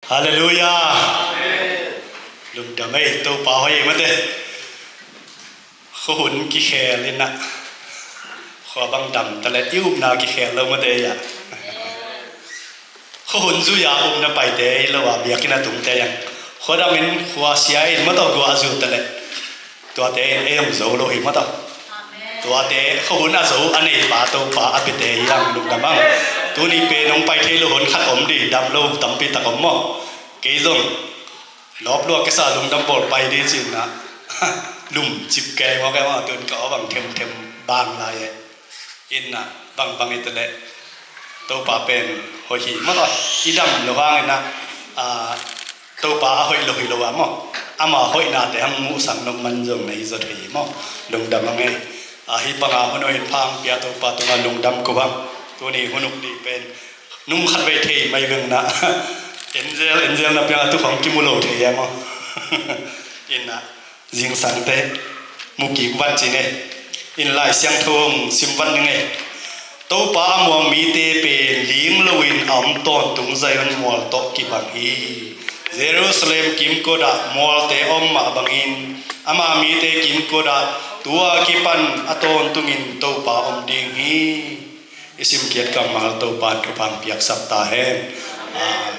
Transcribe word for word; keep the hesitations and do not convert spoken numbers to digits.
Halleluiah. Lungdam ei, Topa hoih ei mate. Khuahun kikhel in ah, khua bang dam taleh i upna kikhel lo mate ei ah. Khuahun zui-a upna paite ei lo a, biakinn a tungte ei ah. Khua dam in, khua sia in, mate, guah a zu taleh tuate in ei hong zo lo hi, mate. Tuate, khuahun a zo a neipa Topa a piate ei ang, lungdam ang. Tuni pen hong pai thei lo hun khat om ding, dam lo tampi tak om maw. Kei zong lawp lua kesa, lungdam bawl pai ding ci-in ah, lum cip kei maw, kei maw, tun ka aw bang themthem bang lai e. In ah, bangbang hi taleh Topa pen hoih hi, mate. I dam lo hangin ah, ah, Topa a hoih lo hi lo a maw, ama hoihnate hong muhsak nop man zong na hi zaw thei hi maw. Lungdam ang ei. Ah, hih banga hun hoih pha hong pia Topa tungah lungdam ko hang. Tuni hun uk ding pen nung khat vei thei mai veng in ah, angel, angel na piang a tu khong kimu lo thei a maw. In ah, zingsangte mu kik vat ci-in ei. In Lai Siangtho hong sim vat ning ei. Topa a muang mite pen ling loin a om tawntung Zion mual tawh kibang hi. Jerusalem kimkot ah mualte a om mah bangin ama mite kimkot ah tu-a kipan a tawntungin Topa om ding hi. I simkhiat kammal Topa in thupha hong piaksak ta hen. Ah,